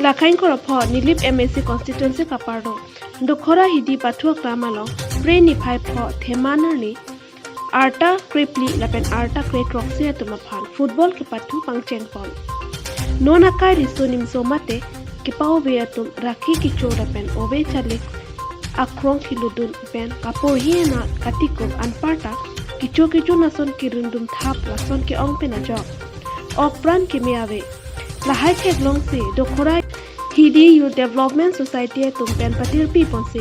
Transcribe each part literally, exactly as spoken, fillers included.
Lakhang Korapho Nilip M A C constituency kapardom Dokhora Hidi Pathu Aklam along Phre niphai pho Theman arni arta krephli lapen arta krethrok si atum aphan football kepathu pangchengpon. Non akai riso nimso mate kepa-ove atum rakhi kecho lapen ove chalik akrong kiludun pen kaporhi ena katikup anparta kecho kejun ason kerindum thap lason ke-ong pen ajok okpran keme ave. Lahai theklongsi Dokhora Hidi Youth Development Society atum pen patirpi ponsi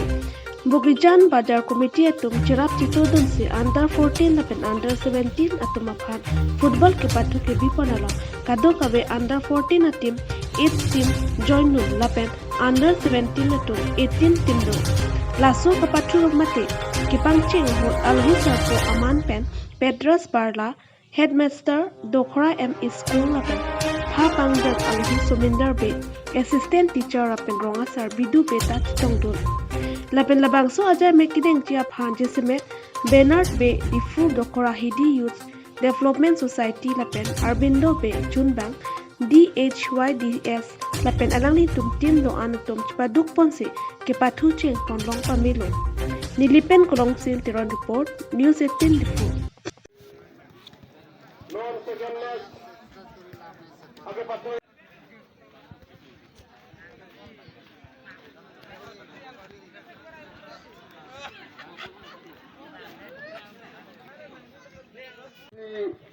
Bogijan Bazar Committee atum cherap chitodunsi under fourteen lapen under seventeen atum aphan football kepathu kebipon along kadokave under fourteen a team eight team join dun lapen under seventeen atum eighteen team dun. Laso kepathu mate kepangcheng ahut alohi sarpo aman pen Petrus Barla, Headmaster Dokhora M E School lapen pha pangdak alohi Sominder Bey, Assistant Teacher lapen rong asar Bidu Bey ta chetongdun. Lapen labangso ajai mek kedengji aphan jasemet Bernard Bey, Diphu Dokhora Hidi Youth Development Society lapen Arbindo Bey Chunbang, D H Y D S lapen alanglitum team do-an atum chepaduk ponsi kepathu chengpon long pamelo. Nilip pen Kolongsin Teron report, News eighteen Diphu.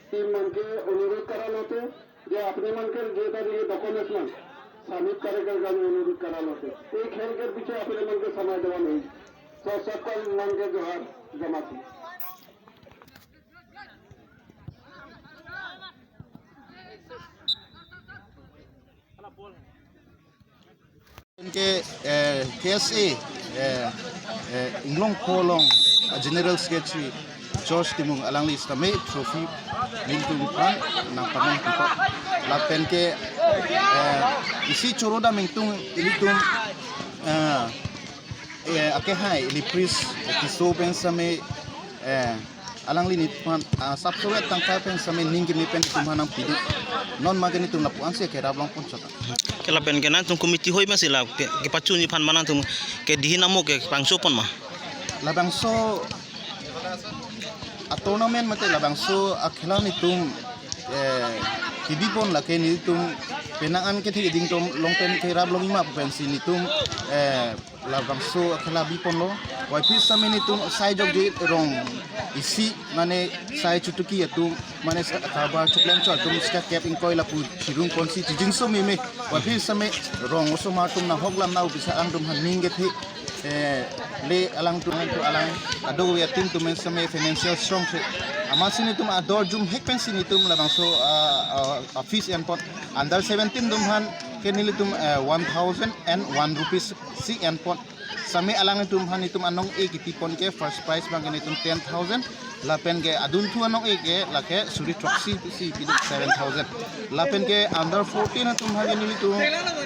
Team मन के अनुरोध करा लोते, जो अपने मन के जे तरीके डॉक्यूमेंट्स मन सबमिट करे के लिए अनुरोध करा लोते। एक खेल के पीछे अपने मन के समय देवा नहीं। तो सबका मन के जोहार जमा थी। Anke, eh, K S A, eh, eh, Inglongpho along, eh, General Secretary George Timung alangli sitame trophy nelitum aphan nangpanong pipo. Lapen ke, eh, isi choro dam ingtung ilitum, eh, eh, akehai ili priest Tisso pen sitame, eh, alangli nelitum aphan, ah, sapso-et tangka pen sitame ning keme pen nelitum aphan nangpidun. Non ma ke nelitum lapu-ansi kerap longpon chot. Ke lapen ke nangtum committee hoi ma si la ke, kepachunji aphan ma nangtum ke dihin amo ke pangchopon ma? Labangso a-tournament mate labangso akhela nelitum, eh, kebipon lake nelitum penang an kethe ding atum along pen kerap longji ma pensi nelitum, eh, labangso akhela biponlo. Waiphi sitame nelitum sai jokje rong isi mane sai chutuki atum mane sa-, karbar chuklem cho atum sika kep ingkoi lapu chirung ponsi chijinso meme. Waiphi sitame rong osomar atum nahok lam nau bisa alangtum aphan ning kethe, eh, le alangtum alang ado ya team atum sitame financial strong the. Amatsi nelitum ador jumhek pensi nelitum labangso, ah, ah, ah, fees enpon. Under seventeen atum aphan ke nelitum, eh, one thousand and one rupees si enpon. Sitame alangtum aphan nelitum anong-e kepipon ke first prize abang ke nelitum ten thousand. Lapen ke adunthu anong-e ke lake suri throksi si pidun seven thousand. Lapen ke under fourteen atum aphan ke nelitum,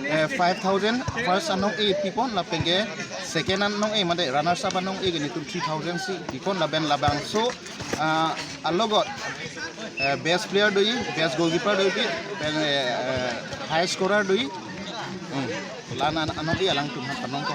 eh, five thousand first anong-e pipon lapen ke second anong-e mate runners up anong-e ke nelitum three thousand si pipon lapen labangso, ah, alogot, eh, best player doji, best goalkeeper doji, pen, eh, eh, high scorer doji. Hmm. La-an an-, anong-e alangtum aphan panongpo.